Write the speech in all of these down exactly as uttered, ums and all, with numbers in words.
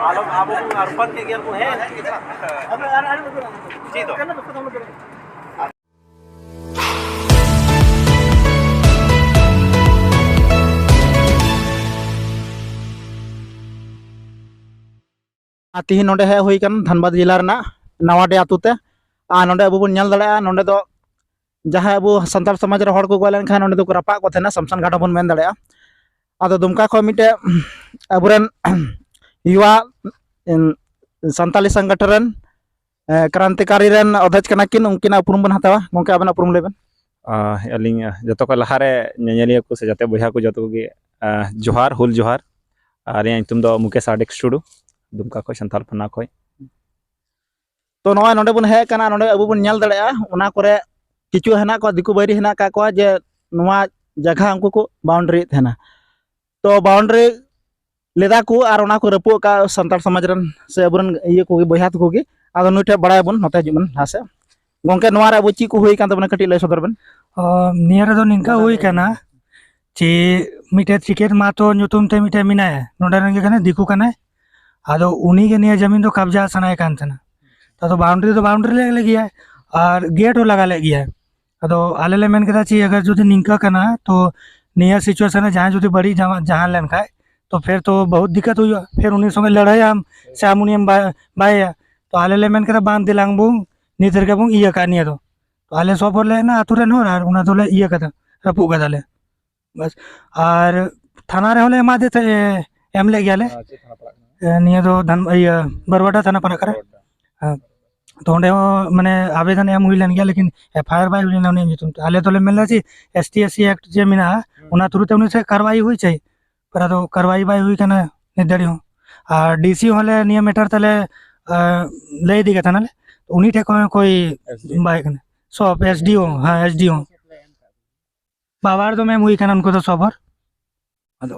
ᱟᱞᱚᱢ ᱟᱵᱚ ᱵᱚᱱ ᱟᱨᱯᱟᱱ ᱠᱮᱫ ᱜᱮᱭᱟ ᱵᱚᱱ, ᱦᱮᱸ᱾ ᱪᱮᱫ ᱫᱚ? ᱟᱨ ᱛᱤᱦᱤᱧ ᱱᱚᱰᱮ ᱦᱮᱡ ᱦᱩᱭ ᱠᱟᱱᱟ ᱫᱷᱟᱱᱵᱟᱫᱽ ᱡᱮᱞᱟ ᱨᱮᱱᱟᱜ ᱱᱟᱣᱟᱰᱤ ᱟᱛᱳ ᱛᱮ᱾ ᱟᱨ ᱱᱚᱰᱮ ᱟᱵᱚ ᱵᱚᱱ ᱧᱮᱞ ᱫᱟᱲᱮᱭᱟᱜᱼᱟ, ᱱᱚᱰᱮ ᱫᱚ ᱡᱟᱦᱟᱸᱭ ᱟᱵᱚ ᱥᱟᱱᱛᱟᱲ ᱥᱚᱢᱟᱡᱽ ᱨᱮ ᱦᱚᱲ ᱠᱚ ᱜᱚᱡ ᱞᱮᱱᱠᱷᱟᱱ ᱱᱚᱸᱰᱮ ᱫᱚᱠᱚ ᱨᱟᱯᱟᱜ ᱠᱚ ᱛᱟᱦᱮᱱᱟ, ᱥᱚᱢᱥᱟᱱ ᱜᱷᱟᱴ ᱦᱚᱸᱵᱚᱱ ᱢᱮᱱ ᱫᱟᱲᱮᱭᱟᱜᱼᱟ᱾ ᱟᱫᱚ ᱫᱩᱢᱠᱟ ᱠᱷᱚᱱ ᱢᱤᱫᱴᱮᱡ ᱟᱵᱚᱨᱮᱱ ᱭᱩᱣᱟ, ᱮᱱ, ᱥᱟᱱᱛᱟᱞᱤ ᱥᱚᱝᱜᱚᱴᱷᱚᱱ ᱨᱮᱱ, ᱮ, ᱠᱨᱟᱱᱛᱤᱠᱟᱨᱤ ᱨᱮᱱ ᱚᱫᱷᱮᱡ ᱠᱟᱱᱟ ᱠᱤᱱ, ᱩᱱᱠᱤᱱᱟᱜ ᱩᱯᱨᱩᱢ ᱵᱚᱱ ᱦᱟᱛᱟᱣᱟ᱾ ᱜᱚᱢᱠᱮ, ᱟᱵᱮᱱᱟᱜ ᱩᱯᱨᱩᱢ ᱞᱟᱹᱭ ᱵᱮᱱ᱾ ᱟᱦ, ᱟᱹᱞᱤᱧ, ᱟᱦ, ᱡᱚᱛᱚ ᱠᱷᱚᱱ ᱞᱟᱦᱟᱨᱮ ᱧᱮᱧᱮᱞᱤᱭᱟᱹ ᱠᱚ ᱥᱮ ᱡᱟᱛᱮ ᱵᱚᱭᱦᱟ ᱠᱚ ᱡᱚᱛᱚ ᱠᱚᱜᱮ, ᱟᱦ, ᱡᱚᱦᱟᱨ, ᱦᱩᱞ ᱡᱚᱦᱟᱨ᱾ ᱟᱨ ᱤᱧᱟᱹᱜ ᱧᱩᱛᱩᱢ ᱫᱚ ᱢᱩᱠᱮᱥ ᱟᱰᱮᱠᱥ ᱴᱩᱰᱩ, ᱫᱩᱢᱠᱟ ᱠᱷᱚᱱ, ᱥᱟᱱᱛᱟᱞ ᱯᱷᱟᱱᱟ ᱠᱷᱚᱱ᱾ ᱛᱚ, ᱱᱚᱜᱼᱚᱭ ᱱᱚᱰᱮ ᱵᱚᱱ ᱦᱮᱡ ᱟᱠᱟᱱᱟ, ᱱᱚᱰᱮ ᱟᱵᱚ ᱵᱚᱱ ᱧᱮᱞ ᱫᱟᱲᱮᱭᱟᱜᱼᱟ, ᱚᱱᱟ ᱠᱚᱨᱮ ᱠᱤᱪᱷᱩ ᱦᱮᱱᱟᱜ ᱠᱚᱣᱟ, ᱫᱤᱠᱩ ᱵᱟᱹᱭᱨᱤ ᱦᱮᱱᱟᱜ ᱟᱠᱟᱫ ᱠᱚᱣᱟ ᱡᱮ ᱱᱚᱣᱟ ᱡᱟᱭᱜᱟ ᱩᱱᱠᱩ ᱠᱚ ᱵᱟᱣᱩᱱᱰᱟᱨᱤᱭᱮᱫ ᱛᱟᱦᱮᱱᱟ᱾ ᱛᱚ, ᱵᱟᱣᱩᱱᱰᱟᱨᱤ ᱞᱮᱫᱟ ᱠᱚ ᱟᱨ ᱚᱱᱟ ᱠᱚ ᱨᱟᱹᱯᱩᱫ ᱟᱠᱟᱫ ᱥᱟᱱᱛᱟᱲ ᱥᱚᱢᱟᱡᱽ ᱨᱮᱱ ᱥᱮ ᱟᱵᱚᱨᱮᱱ ᱤᱭᱟᱹ ᱠᱚᱜᱮ, ᱵᱚᱭᱦᱟ ᱛᱟᱠᱚ ᱜᱮ᱾ ᱟᱫᱚ ᱱᱩᱭ ᱴᱷᱮᱱ ᱵᱟᱲᱟᱭ ᱵᱚᱱ, ᱱᱚᱛᱮ ᱦᱤᱡᱩᱜ ᱵᱚᱱ ᱞᱟᱦᱟ ᱥᱮᱫ᱾ ᱜᱚᱢᱠᱮ, ᱱᱚᱣᱟ ᱨᱮ ᱟᱵᱚ ᱪᱮᱫ ᱠᱚ ᱦᱩᱭ ᱟᱠᱟᱱ ᱛᱟᱵᱚᱱᱟ, ᱠᱟᱹᱴᱤᱡ ᱞᱟᱹᱭ ᱥᱚᱫᱚᱨ ᱵᱮᱱ᱾ ᱚ, ᱱᱤᱭᱟᱹ ᱨᱮᱫᱚ ᱱᱤᱝᱠᱟ ᱦᱩᱭ ᱠᱟᱱᱟ ᱡᱮ ᱢᱤᱫᱴᱮᱡ ᱪᱤᱠᱮᱛ ᱢᱟᱦᱟᱛᱚ ᱧᱩᱛᱩᱢ ᱛᱮ ᱢᱤᱫᱴᱮᱡ ᱢᱮᱱᱟᱭᱟ, ᱱᱚᱰᱮ ᱨᱮᱱ ᱜᱮ ᱠᱟᱱᱟᱭ, ᱫᱤᱠᱩ ᱠᱟᱱᱟᱭ᱾ ᱟᱫᱚ ᱩᱱᱤ ᱜᱮ ᱱᱤᱭᱟᱹ ᱡᱟᱢᱤᱱ ᱫᱚ ᱠᱟᱵᱽᱡᱟ ᱥᱟᱱᱟᱭᱮ ᱠᱟᱱ ᱛᱟᱦᱮᱱᱟ᱾ ᱟᱫᱚ ᱵᱟᱣᱩᱱᱰᱟᱨᱤ ᱫᱚ ᱵᱟᱣᱩᱱᱰᱟᱨᱤ ᱞᱮ ᱞᱮᱜ ᱜᱮᱭᱟ ᱟᱨ ᱜᱮᱴ ᱦᱚᱸ ᱞᱟᱜᱟ ᱞᱮᱫ ᱜᱮᱭᱟ᱾ ᱟᱫᱚ ᱟᱞᱮ ᱞᱮ ᱢᱮᱱ ᱠᱮᱫᱟ, ᱪᱮᱫ ᱟᱜᱟᱨ ᱡᱩᱫᱤ ᱱᱤᱝᱠᱟᱹ ᱠᱟᱱᱟ, ᱛᱚ ᱱᱤᱭᱟᱹ ᱥᱤᱪᱩᱭᱮᱥᱚᱱ ᱨᱮ ᱡᱟᱦᱟᱸᱭ ᱡᱩᱫᱤ ᱵᱟᱹᱲᱤᱡ ᱡᱟᱦᱟᱸ, ᱡᱟᱦᱟᱸ ᱞᱮᱱᱠᱷᱟᱡ, ᱛᱚ ᱯᱷᱮᱨ ᱛᱚ ᱵᱚᱦᱩᱛ ᱫᱤᱠᱠᱟᱛ ᱦᱩᱭᱩᱜᱼᱟ, ᱯᱷᱮᱨ ᱩᱱᱤ ᱥᱚᱸᱜᱮ ᱞᱟᱹᱲᱦᱟᱹᱭᱟᱢ ᱥᱮ ᱟᱢ ᱩᱱᱤᱭᱮᱢ ᱵᱟ-, ᱵᱟᱭᱮᱭᱟ᱾ ᱛᱚ ᱟᱞᱮ ᱞᱮ ᱢᱮᱱ ᱠᱮᱫᱟ, ᱵᱟᱝ, ᱫᱮᱞᱟᱝ ᱵᱚᱱ ᱱᱤᱛ ᱨᱮᱜᱮ ᱵᱚᱱ ᱤᱭᱟᱹ ᱠᱟᱜ ᱱᱤᱭᱟᱹ ᱫᱚ᱾ ᱛᱚ ᱟᱞᱮ ᱥᱚᱵ ᱦᱚᱲ ᱞᱮ ᱦᱮᱡ ᱮᱱᱟ ᱟᱹᱛᱩ ᱨᱮᱱ ᱦᱚᱲ, ᱟᱨ ᱚᱱᱟ ᱫᱚᱞᱮ ᱤᱭᱟᱹ ᱠᱟᱫᱟ, ᱨᱟᱹᱯᱩᱫ ᱠᱟᱫᱟᱞᱮ᱾ ᱵᱟᱥ᱾ ᱟᱨ ᱛᱷᱟᱱᱟ ᱨᱮᱦᱚᱸ ᱞᱮ ᱮᱢᱟᱫᱮ ᱛᱟᱦᱮᱸ, ᱮᱢ ᱞᱮᱫ ᱜᱮᱭᱟᱞᱮ᱾ ᱟᱨ ᱪᱮᱫ ᱛᱷᱟᱱᱟ ᱯᱟᱲᱟᱜ ᱠᱟᱱᱟ? ᱮ, ᱱᱤᱭᱟᱹ ᱫᱚ ᱫᱷᱟᱱ-, ᱤᱭᱟᱹ, ᱵᱟᱹᱨᱣᱟᱰᱟᱦᱟᱨᱟ ᱛᱷᱟᱱᱟ ᱯᱟᱲᱟᱜ ᱠᱟᱱᱟ᱾ ᱵᱟᱹᱨᱣᱟᱰᱟᱦᱟᱨᱟ᱾ ᱦᱮᱸ᱾ ᱛᱚ ᱚᱸᱰᱮ ᱦᱚᱸ ᱢᱟᱱᱮ ᱟᱵᱮᱫᱚᱱ ᱮᱢ ᱦᱩᱭ ᱞᱮᱱ ᱜᱮᱭᱟ, ᱞᱮᱠᱤᱱ ᱮᱯᱷ ᱟᱭ ᱟᱨ ᱵᱟᱭ ᱦᱩᱭ ᱞᱮᱱᱟ ᱩᱱᱤᱭᱟᱜ ᱧᱩᱛᱩᱢ ᱛᱮ᱾ ᱟᱞᱮ ᱫᱚᱞᱮ ᱢᱮᱱ ᱞᱮᱫᱟ ᱡᱮ S T S C act ᱡᱮ ᱢᱮᱱᱟᱜᱼᱟ, ᱦᱩᱸ᱾ ᱚᱱᱟ ᱛᱷᱨᱩ ᱛᱮ ᱩᱱᱤ ᱥᱮᱫ ᱠᱟᱨᱣᱟᱭ ᱦᱩᱭ ᱪᱟᱹᱭ, ᱯᱟᱨᱟ ᱫᱚ ᱠᱟᱨᱣᱟᱭ ᱵᱟᱭ ᱦᱩᱭ ᱠᱟᱱᱟ ᱱᱤᱛ ᱫᱷᱟᱹᱵᱤᱡ ᱦᱚᱸ᱾ ᱟᱨ ᱰᱤ ᱥᱤ ᱦᱚᱸᱞᱮ ᱱᱤᱭᱟᱹ ᱢᱮᱴᱟᱨ ᱛᱮᱞᱮ, ᱟ, ᱞᱟᱹᱭ ᱤᱫᱤ ᱠᱟᱛᱷᱟ ᱱᱟᱞᱮ, ᱩᱱᱤ ᱴᱷᱮᱱ ᱠᱷᱚᱱ ᱠᱚᱭ ᱮᱥ ᱰᱤ ᱳ᱾ ᱵᱟᱭ ᱠᱟᱱᱟ᱾ ᱥᱚᱵ ᱮᱥ ᱰᱤ ᱳ, ᱦᱮᱸ, ᱮᱥ ᱰᱤ ᱳ᱾ ᱵᱟᱵᱟᱨ ᱫᱚ ᱢᱮᱢ ᱦᱩᱭ ᱠᱟᱱᱟ ᱩᱱᱠᱩ ᱫᱚ ᱥᱚᱵ ᱦᱚᱲ᱾ ᱟᱫᱚ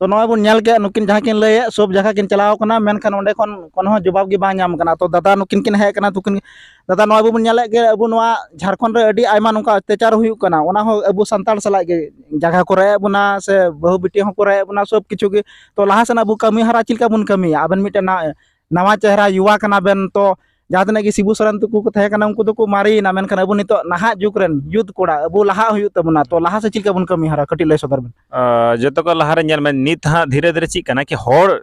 ᱛᱚ ᱱᱚᱜᱼᱚᱭ ᱵᱚᱱ ᱧᱮᱞ ᱠᱮᱫ, ᱱᱩᱠᱤᱱ ᱡᱟᱦᱟᱸ ᱠᱤᱱ ᱞᱟᱹᱭᱮᱫ, ᱥᱚᱵ ᱡᱟᱭᱜᱟ ᱠᱤᱱ ᱪᱟᱞᱟᱣ ᱠᱟᱱᱟ, ᱢᱮᱱᱠᱷᱟᱱ ᱚᱸᱰᱮ ᱠᱷᱚᱱ ᱠᱳᱱᱳ ᱦᱚᱸ ᱡᱚᱵᱟᱵ ᱜᱮ ᱵᱟᱝ ᱧᱟᱢ ᱠᱟᱱᱟ᱾ ᱛᱚ ᱫᱟᱫᱟ ᱱᱩᱠᱤᱱ ᱠᱤᱱ ᱦᱮᱡ ᱠᱟᱱᱟ, ᱛᱩᱠᱤᱱ ᱫᱟᱫᱟ, ᱱᱚᱜᱼᱚᱭ ᱵᱚᱱ ᱧᱮᱞᱮᱫ ᱜᱮ, ᱟᱵᱚ ᱱᱚᱣᱟ ᱡᱷᱟᱲᱠᱷᱚᱸᱰ ᱨᱮ ᱟᱹᱰᱤ ᱟᱭᱢᱟ ᱱᱚᱝᱠᱟ ᱚᱛᱛᱟᱪᱟᱨ ᱦᱩᱭᱩᱜ ᱠᱟᱱᱟ, ᱚᱱᱟ ᱦᱚᱸ ᱟᱵᱚ ᱥᱟᱱᱛᱟᱲ ᱥᱟᱞᱟᱜ ᱜᱮ, ᱡᱟᱭᱜᱟ ᱠᱚ ᱨᱮᱡ ᱮᱫ ᱵᱚᱱᱟ ᱥᱮ ᱵᱟᱹᱦᱩ ᱵᱤᱴᱤ ᱦᱚᱸᱠᱚ ᱨᱮᱡ ᱮᱫ ᱵᱚᱱᱟ, ᱥᱚᱵ ᱠᱤᱪᱷᱩ ᱜᱮ᱾ ᱛᱚ ᱞᱟᱦᱟ ᱥᱮᱱ ᱟᱵᱚ ᱠᱟᱹᱢᱤ ᱦᱚᱨᱟ ᱪᱮᱫ ᱞᱮᱠᱟ ᱵᱚᱱ ᱠᱟᱹᱢᱤᱭᱟ? ᱟᱵᱮᱱ ᱢᱤᱫᱴᱮᱱ ᱱᱟ-, ᱱᱟᱣᱟ ᱪᱮᱦᱨᱟ ᱭᱩᱣᱟ ᱠᱟᱱᱟ ᱵᱮᱱ, ᱛᱚ ᱡᱟᱦᱟᱸ ᱛᱤᱱᱟᱹᱜ ᱜᱮ ᱥᱤᱵᱩ ᱥᱚᱨᱮᱱ ᱛᱟᱠᱚ ᱠᱚ ᱛᱟᱦᱮᱸ ᱠᱟᱱᱟ, ᱩᱱᱠᱩ ᱫᱚᱠᱚ ᱢᱟᱨᱮᱭᱮᱱᱟ, ᱢᱮᱱᱠᱷᱟᱱ ᱟᱵᱚ ᱱᱤᱛᱚᱜ ᱱᱟᱦᱟᱜ ᱡᱩᱜᱽ ᱨᱮᱱ ᱭᱩᱛᱷ ᱠᱚᱲᱟ ᱟᱵᱚ ᱞᱟᱦᱟᱜ ᱦᱩᱭᱩᱜ ᱛᱟᱵᱚᱱᱟ᱾ ᱛᱚ ᱞᱟᱦᱟ ᱥᱮᱫ ᱪᱮᱫ ᱞᱮᱠᱟ ᱵᱚᱱ ᱠᱟᱹᱢᱤ ᱦᱚᱨᱟ, ᱠᱟᱹᱴᱤᱡ ᱞᱟᱹᱭ ᱥᱚᱫᱚᱨ ᱵᱮᱱ᱾ ᱟᱸ, ᱡᱚᱛᱚ ᱠᱷᱚᱱ ᱞᱟᱦᱟᱨᱮ ᱧᱮᱞ ᱢᱮ, ᱱᱤᱛ ᱦᱟᱸᱜ ᱫᱷᱤᱨᱮ ᱫᱷᱤᱨᱮ ᱪᱮᱫ ᱠᱟᱱᱟ ᱠᱤ ᱦᱚᱲ,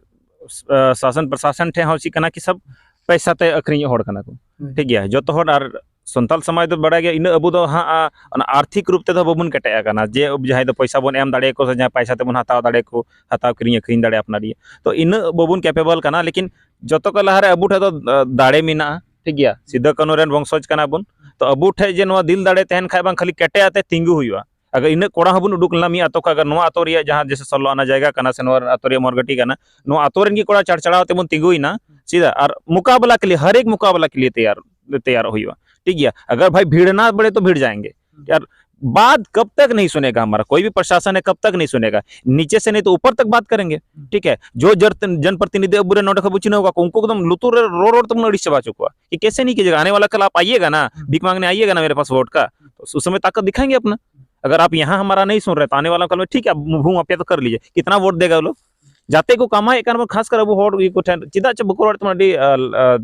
ᱟᱸ, ᱥᱟᱥᱚᱱ ᱯᱨᱚᱥᱟᱥᱚᱱ ᱴᱷᱮᱱ ᱦᱚᱸ ᱪᱮᱫ ᱠᱟᱱᱟ ᱠᱤ ᱥᱚᱵ ᱯᱚᱭᱥᱟ ᱛᱮ ᱟᱹᱠᱷᱨᱤᱧᱚᱜ ᱦᱚᱲ ᱠᱟᱱᱟ ᱠᱚ᱾ ᱦᱩᱸ᱾ ᱴᱷᱤᱠ ᱜᱮᱭᱟ, ᱡᱚᱛᱚ ᱦᱚᱲ ᱟᱨ ᱥᱟᱱᱛᱟᱲ ᱥᱚᱢᱟᱡᱽ ᱫᱚ ᱵᱟᱲᱟᱭ ᱜᱮᱭᱟ, ᱤᱱᱟᱹᱜ ᱟᱵᱚ ᱫᱚ ᱦᱟᱸᱜ, ᱟ, ᱚᱱᱟ ᱟᱨᱛᱷᱤᱠ ᱨᱩᱯ ᱛᱮᱫᱚ ᱵᱟᱵᱚᱱ ᱠᱮᱴᱮᱡ ᱟᱠᱟᱱᱟ ᱡᱮ ᱡᱟᱦᱟᱸᱭ ᱫᱚ ᱯᱚᱭᱥᱟ ᱵᱚᱱ ᱮᱢ ᱫᱟᱲᱮᱭᱟᱠᱚ ᱥᱮ ᱡᱟᱦᱟᱸᱭ ᱯᱚᱭᱥᱟ ᱛᱮᱵᱚᱱ ᱦᱟᱛᱟᱣ ᱫᱟᱲᱮᱭᱟᱠᱚ, ᱦᱟᱛᱟᱣ ᱠᱤᱨᱤᱧ ᱟᱹᱠᱷᱨᱤᱧ ᱫᱟᱲᱮᱭᱟᱜᱼᱟ ᱟᱯᱱᱟᱨᱤᱭᱟᱹ᱾ ᱛᱚ ᱤᱱᱟᱹᱜ ᱵᱟᱵᱚᱱ ᱠᱮᱯᱮᱵᱚᱞ ᱠᱟᱱᱟ, ᱞᱮᱠᱤᱱ ᱡᱚᱛᱚ ᱠᱷᱚᱱ ᱞᱟᱦᱟᱨᱮ ᱟᱵᱚ ᱴᱷᱮᱱ ᱫᱚ, ᱟ, ᱫᱟᱲᱮ ᱢᱮᱱᱟᱜᱼᱟ, ᱴᱷᱤᱠ ᱜᱮᱭᱟ, ᱥᱤᱫᱩ ᱠᱟᱹᱱᱦᱩ ᱨᱮᱱ ᱵᱚᱝᱥᱚᱡᱽ ᱠᱟᱱᱟ ᱵᱚᱱ᱾ ᱛᱚ ᱟᱵᱚ ᱴᱷᱮᱱ ᱡᱮ ᱱᱚᱣᱟ ᱫᱤᱞ ᱫᱟᱲᱮ ᱛᱟᱦᱮᱱ ᱠᱷᱟᱡ ᱵᱟᱝ ᱠᱷᱟᱹᱞᱤ ᱠᱮᱴᱮᱡ ᱟᱛᱮ ᱛᱤᱸᱜᱩ ᱦᱩᱭᱩᱜᱼᱟ᱾ ᱟᱜᱟᱨ ᱤᱱᱟᱹᱜ ᱠᱚᱲᱟ ᱦᱚᱸᱵᱚᱱ ᱩᱰᱩᱠ ᱞᱮᱱᱟ ᱢᱤᱫ ᱟᱛᱳ ᱠᱷᱚᱱ, ᱟᱜᱟᱨ ᱱᱚᱣᱟ ᱟᱛᱳ ᱨᱮᱭᱟᱜ ᱡᱟᱦᱟᱸ ᱡᱮᱥᱮ ᱥᱳᱞᱳ ᱟᱱᱟ ᱡᱟᱭᱜᱟ ᱠᱟᱱᱟ ᱥᱮ ᱱᱚᱣᱟ ᱟᱛᱳ ᱨᱮᱭᱟᱜ ᱢᱚᱨᱜᱟᱴᱤ ᱠᱟᱱᱟ, ᱱᱚᱣᱟ ᱟᱛᱳ ᱨᱮᱱ ᱜᱮ ᱠᱚᱲᱟ ᱪᱟᱲᱪᱟᱲᱟᱣ ᱛᱮᱵᱚᱱ ᱛᱤᱸᱜᱩᱭᱮᱱᱟ, ᱪᱮᱫᱟᱜ? ᱟᱨ ᱢᱩᱠᱟᱵᱞᱟ ᱠᱮ ᱞᱤᱭᱮ, ᱦᱟᱨ ᱮᱠ ᱢᱩᱠᱟᱵᱞᱟ ᱠᱮ ᱞᱤᱭᱮ ᱛᱮᱭᱟᱨ, ᱛᱮᱭᱟᱨᱚᱜ ᱦᱩᱭᱩᱜᱼᱟ, ᱴᱷᱤᱠ ᱜᱮᱭᱟ᱾ ᱟᱜᱟᱨ ᱵᱷᱟᱭ ᱵᱷᱤᱲ ᱱᱟ ᱯᱟᱲᱮ ᱛᱚ ᱵᱷᱤᱲ ᱡᱟᱭᱮᱸᱜᱮ᱾ ᱟᱨ ᱵᱟᱛ ᱠᱟᱵ ᱛᱟᱠ ᱱᱟᱦᱤᱸ ᱥᱩᱱᱮᱜᱟ ᱦᱟᱢᱟᱨᱟ, ᱠᱳᱭ ᱵᱷᱤ ᱯᱨᱚᱥᱟᱥᱚᱱ ᱦᱮ ᱠᱟᱵ ᱛᱟᱠ ᱱᱟᱦᱤᱸ ᱥᱩᱱᱮᱜᱟ, ᱱᱤᱪᱮ ᱥᱮ ᱱᱟᱦᱤᱸ ᱛᱚ ᱩᱯᱚᱨ ᱛᱟᱠ ᱵᱟᱛ ᱠᱟᱨᱮᱸᱜᱮ, ᱴᱷᱤᱠ ᱦᱮ᱾ ᱡᱚ ᱡᱟᱨ-, ᱡᱚᱱᱯᱨᱚᱛᱤᱱᱤᱫᱷᱤ ᱟᱵᱚᱨᱮᱱ ᱱᱚᱰᱮ ᱠᱷᱚᱱ ᱵᱚ ᱪᱤᱱᱦᱟᱹᱣ ᱠᱟᱜ ᱠᱚ, ᱩᱱᱠᱩ ᱮᱠᱫᱚᱢ ᱞᱩᱛᱩᱨ ᱨᱮ ᱨᱚᱲ ᱨᱚᱲ ᱛᱮᱵᱚᱱ ᱟᱹᱲᱤᱥ ᱪᱟᱵᱟ ᱦᱚᱪᱚ ᱠᱚᱣᱟ᱾ कि कैसे नहीं कीजिएगा, आने वाला कल आप आइएगा ना, भीख मांगने आइएगा ना मेरे पास वोट का, तो उस समय ताकत दिखाएंगे अपना। अगर आप यहाँ हमारा नहीं सुन रहे तो आने वाला कल में ठीक है, आप मुंह आप या तो कर लीजिए, कितना वोट देगा वो लोग? ᱡᱟᱛᱮ ᱠᱚ ᱠᱟᱢᱟᱣᱮᱫ ᱠᱟᱱ ᱵᱚᱱ, ᱠᱷᱟᱥ ᱠᱟᱨ ᱟᱵᱚ ᱦᱚᱲ ᱤᱭᱟᱹ ᱠᱚ ᱴᱷᱮᱱ ᱪᱮᱫᱟᱜ ᱪᱚ ᱵᱟᱠᱚ ᱨᱚᱲᱮᱫ ᱛᱟᱵᱚᱱᱟ, ᱟᱹᱰᱤ, ᱟ, ᱟ,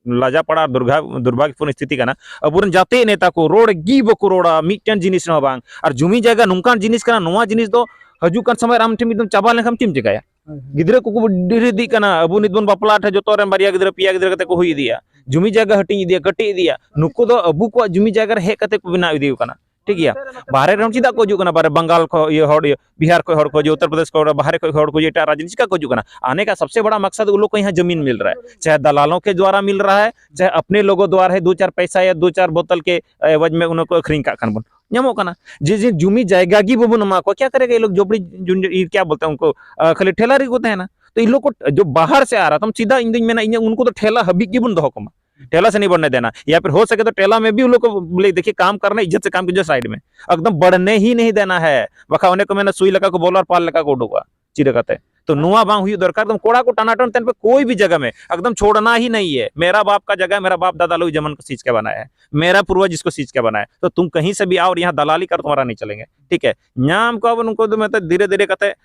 ᱞᱟᱡᱟ ᱯᱟᱲᱟ ᱫᱩᱨᱵᱷᱟ-, ᱫᱩᱨᱵᱷᱟᱜᱽᱭᱚᱯᱩᱨᱱ ᱥᱛᱷᱤᱛᱤ ᱠᱟᱱᱟ᱾ ᱟᱵᱚᱨᱮᱱ ᱡᱟᱛᱮ ᱱᱮᱛᱟ ᱠᱚ ᱨᱚᱲ ᱜᱮ ᱵᱟᱠᱚ ᱨᱚᱲᱟ, ᱢᱤᱫᱴᱮᱱ ᱡᱤᱱᱤᱥ ᱨᱮᱦᱚᱸ ᱵᱟᱝ᱾ ᱟᱨ ᱡᱩᱢᱤ ᱡᱟᱭᱜᱟ ᱱᱚᱝᱠᱟᱱ ᱡᱤᱱᱤᱥ ᱠᱟᱱᱟ, ᱱᱚᱣᱟ ᱡᱤᱱᱤᱥ ᱫᱚ ᱦᱤᱡᱩᱜ ᱠᱟᱱ ᱥᱚᱢᱚᱭ ᱨᱮ ᱟᱢ ᱴᱷᱮᱱ ᱢᱤᱫ ᱫᱚᱢ ᱪᱟᱵᱟ ᱞᱮᱱᱠᱷᱟᱱ ᱪᱮᱫ ᱮᱢ ᱪᱮᱠᱟᱭᱟ? ᱦᱳᱭ, ᱦᱳᱭ᱾ ᱜᱤᱫᱽᱨᱟᱹ ᱠᱚᱠᱚ ᱰᱷᱮᱨ ᱤᱫᱤᱜ ᱠᱟᱱᱟ, ᱟᱵᱚ ᱱᱤᱛ ᱵᱚᱱ ᱵᱟᱯᱞᱟ ᱴᱷᱮᱱ ᱡᱚᱛᱚ ᱨᱮᱱ ᱵᱟᱨᱭᱟ ᱜᱤᱫᱽᱨᱟᱹ ᱯᱮᱭᱟ ᱜᱤᱫᱽᱨᱟᱹ ᱠᱟᱛᱮ ᱠᱚ ᱦᱩᱭ ᱤᱫᱤᱭᱟ, ᱡᱩᱢᱤ ᱡᱟᱭᱜᱟ ᱦᱟᱹᱴᱤᱧ ᱤᱫᱤᱭᱟ, ᱠᱟᱹᱴᱤᱡ ᱤᱫᱤᱭᱟ, ᱱᱩᱠᱩ ᱫᱚ ᱟᱵᱚ ᱠᱚᱣᱟᱜ ᱡᱩᱢᱤ ᱡᱟᱭᱜᱟ ᱨᱮ ᱦᱮᱡ ᱠᱟᱛᱮ ᱠᱚ ᱵᱮᱱᱟᱣ ᱤᱫᱤ ᱠᱟᱱᱟ᱾ ᱴᱷᱤᱠ ᱜᱮᱭᱟ, ᱵᱟᱦᱨᱮ ᱨᱮᱱ ᱪᱮᱫᱟᱜ ᱠᱚ ᱦᱤᱡᱩᱜ ᱠᱟᱱᱟ? ᱵᱟᱦᱨᱮ ᱵᱟᱝᱜᱟᱞ ᱠᱷᱚᱱ, ᱤᱭᱟᱹ ᱦᱚᱲ, ᱤᱭᱟᱹ ᱵᱤᱦᱟᱨ ᱠᱷᱚᱱ ᱦᱚᱲ ᱠᱚ ᱦᱤᱡᱩᱜᱼᱟ, ᱩᱛᱛᱚᱨ ᱯᱨᱚᱫᱮᱥ ᱠᱷᱚᱱ, ᱵᱟᱦᱨᱮ ᱠᱷᱚᱱ ᱦᱚᱲ ᱠᱚ ᱦᱤᱡᱩᱜᱼᱟ, ᱮᱴᱟᱜ ᱨᱟᱡᱽ ᱨᱮᱱ ᱪᱮᱠᱟ ᱠᱚ ᱦᱤᱡᱩᱜ ᱠᱟᱱᱟ? आने का सबसे बड़ा मकसद उन लोग को यहाँ जमीन मिल रहा है, चाहे दलालों के द्वारा मिल रहा है, चाहे अपने लोगों द्वारा है, दो चार पैसा या दो चार बोतल के, ए, एवज में उन लोग को ᱟᱹᱠᱷᱨᱤᱧ ᱠᱟᱜ ᱠᱟᱱ ᱵᱚᱱ᱾ ᱧᱟᱢᱚᱜ ᱠᱟᱱᱟ᱾ ᱡᱮ, ᱡᱮ ᱡᱩᱢᱤ ᱡᱟᱭᱜᱟ ᱜᱮ ᱵᱟᱵᱚᱱ ᱮᱢᱟ ᱠᱚᱣᱟ, ᱠᱭᱟ ᱠᱟᱨᱮᱜᱟ ᱭᱮ ᱞᱳᱜ? ᱡᱚᱵᱲᱤ ᱡᱩᱱ-, ᱤᱭᱟᱹ ᱠᱭᱟ ᱵᱚᱞᱛᱮ ᱩᱱᱠᱩ, ᱟ, ᱠᱷᱟᱹᱞᱤ ᱴᱷᱮᱞᱟ ᱨᱮᱜᱮ ᱠᱚ ᱛᱟᱦᱮᱱᱟ᱾ ᱛᱚ ᱤᱱ ᱞᱳᱜ ᱠᱚ ᱡᱚ ᱵᱟᱦᱟᱨ ᱥᱮ ᱟ ᱨᱟᱦᱟ, ᱛᱚᱢ ᱥᱤᱫᱷᱟ ᱤᱧ ᱫᱩᱧ ᱢᱮᱱᱟ, ᱤᱧᱟᱹᱜ ᱩᱱᱠᱩ ᱫᱚ ᱴᱷᱮᱞᱟ ᱦᱟᱹᱵᱤᱡ ᱜᱮᱵᱚᱱ ᱫᱚᱦᱚ ᱠᱚᱢᱟ᱾ ᱴᱷᱮᱞᱟ ᱥᱮ ᱱᱤ ᱵᱟᱲᱱᱮ ᱫᱮᱱᱟ, ᱭᱟ ᱯᱷᱤᱨ ᱦᱳ ᱥᱟᱠᱮ ᱛᱚ ᱴᱷᱮᱞᱟ ᱢᱮ ᱵᱷᱤ ᱩᱱ ᱞᱳᱜ ᱠᱚ ᱵᱚᱞᱮ ᱫᱮᱠᱷᱤᱭᱮ ᱠᱟᱢ ᱠᱟᱨᱱᱟ, ᱤᱡᱽᱡᱚᱛ ᱥᱮ ᱠᱟᱢ ᱠᱤᱡᱤᱭᱮ, ᱥᱟᱭᱤᱰ ᱢᱮ ᱮᱠᱫᱚᱢ ᱵᱟᱲᱱᱮ ᱦᱤ ᱱᱟᱦᱤᱸ ᱫᱮᱱᱟ ᱦᱮ, ᱵᱟᱠᱷᱟᱡ ᱚᱱᱮ ᱠᱚ ᱢᱮᱱᱟ ᱥᱩᱭ ᱞᱮᱠᱟ ᱠᱚ ᱵᱚᱞᱚ ᱟᱨ ᱯᱟᱞ ᱞᱮᱠᱟ ᱠᱚ ᱩᱰᱩᱠᱚᱜᱼᱟ᱾ ᱪᱤᱨᱟᱹ ᱠᱟᱛᱮ᱾ तो ᱱᱚᱣᱟ ᱵᱟᱝ ᱦᱩᱭᱩᱜ ᱫᱚᱨᱠᱟᱨ, ᱮᱠᱫᱚᱢ ᱠᱚᱲᱟ ᱠᱚ ᱴᱟᱱᱟᱴᱚᱱ ᱛᱮᱱ ᱯᱮ, कोई भी जगह में एकदम छोड़ना ही नहीं है। मेरा बाप का जगह है, मेरा बाप दादा लोग जमाने को सींच के बनाया है, मेरा पूर्वज इसको सींच के बनाया है, तो तुम कहीं से भी आओ और यहाँ दलाली कर, तुम्हारा नहीं चलेंगे, ठीक है। ᱧᱟᱢ ᱠᱚᱣᱟ ᱵᱚᱱ ᱩᱱᱠᱩ ᱫᱚ, ᱢᱮᱱᱛᱮ ᱫᱷᱤᱨᱮ ᱫᱷᱤᱨᱮ ᱠᱟᱛᱮ